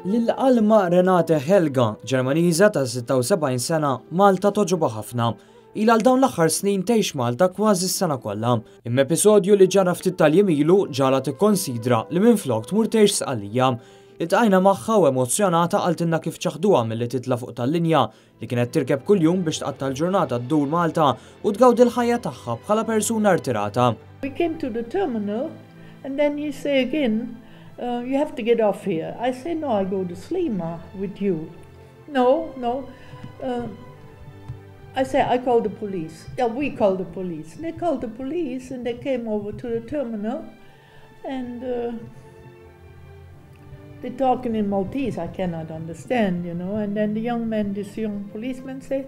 Lil Alma Renate Helga, Ġermaniża ta' 76 sena, Malta togħġobha ħafna. Ilha għal dawn l-aħħar snin tgħix Malta kważi s-sena kollha. Imma episodju li ġara ftit tal-jiem ilu ġagħalha tikkonsidra li minflok tmur tgħix Sqallija. Iltqajna magħha u emozzjonata qaltilna kif ċaħduha milli titla' fuq tal-linja li kienet tirkeb kuljum biex tqatta' l-ġurnata ddur Malta u tgawdi l-ħajja tagħha bħala persuna rtirata. We came to the terminal and then he say again, uh, you have to get off here. I say, no, I go to Sliema with you. No, no. Uh, I say, I call the police. Yeah, we call the police. And they called the police and they came over to the terminal and uh, they're talking in Maltese, I cannot understand, you know. And then the young man, this young policeman say,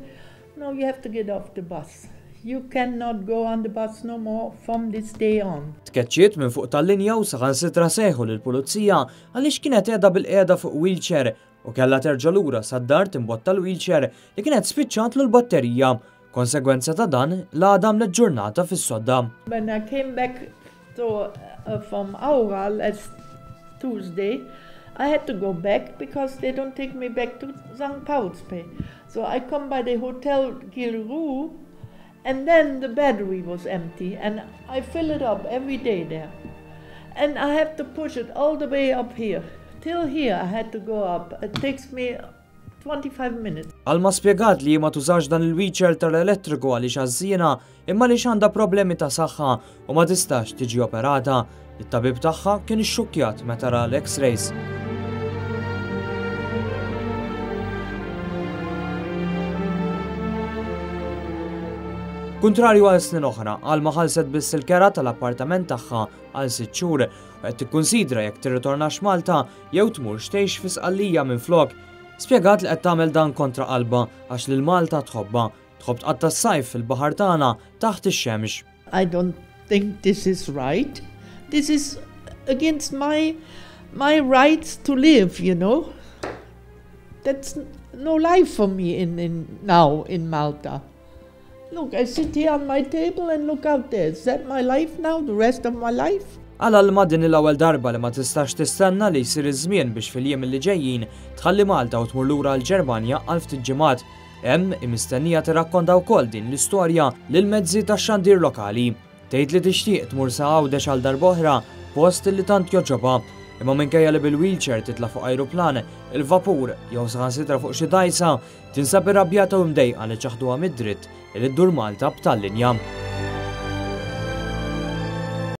no, you have to get off the bus. You cannot go on the bus no more from this day on. Tkeċċiet minn fuq tal-linja u saħansitra sejħu lill-pulizija għaliex kienet qiegħda bilqiegħda fuq wheelchair u kellha terġa' lura sad-dar timbotta l-wheelchair li kienet spiċċatlu l-batterija. Konsegwenza ta' dan, l-għada għamlet ġurnata fis-sodda. When I came back to, uh, from Aura last Tuesday, I had to go back because they don't take me back to St. Paul's Bay. So I come by the Hotel Gilru and then the battery was empty and I fill it up every day there. And I have to push it all the way up here. Till here I had to go up. It takes me 25 minutes. Alma spjegat li ma tużax dan il-wheelchair tal-elettriku għaliex għażżiena imma għaliex għandha problemi ta' saħħa u ma tistax tiġi operata. It-tabib tagħha kien ixxukkjat meta ra l-X-rays. Kuntrarju għal snin oħra, Alma ħallset biss il-kera tal-appartament tagħha għal sitt xhur u qed tikkunsidra jekk tirritornax Malta jew tmurx tgħix fi Sqallija minflok. Spjegat li qed tagħmel dan kontra qalbha għax lil Malta tħobbha. Tħobb tqatta' s-sajf fil-baħar tagħna taħt ix-xemx. I don't think this is right. This is against my my rights to live, you know. That's no life for me in, in now in Malta. Look, I sit here on my table and look out there. Is that my life now, the rest of my life? Għal Alma din hi l-ewwel darba li ma tistax tistenna li jsir iż-żmien biex fil-jiem li ġejjin tħalli Malta u tmur lura l-Ġermanja għal ftit ġimgħat. Hemm, hi mistennija tirrakkonta wkoll din l-istorja lill-mezzi tax-xandir lokali. Tgħid li tixtieq tmur sa Għawdex għal darb'oħra, post li tant jogħġobha. Imma minkejja li bil-wheelchair titla' fuq ajruplan, il-vapur, jew saħansitra fuq xi dgħajsa, tinsab irrabjata u mdejqa li ċaħduha mid-dritt li ddur Malta b'tal-linja.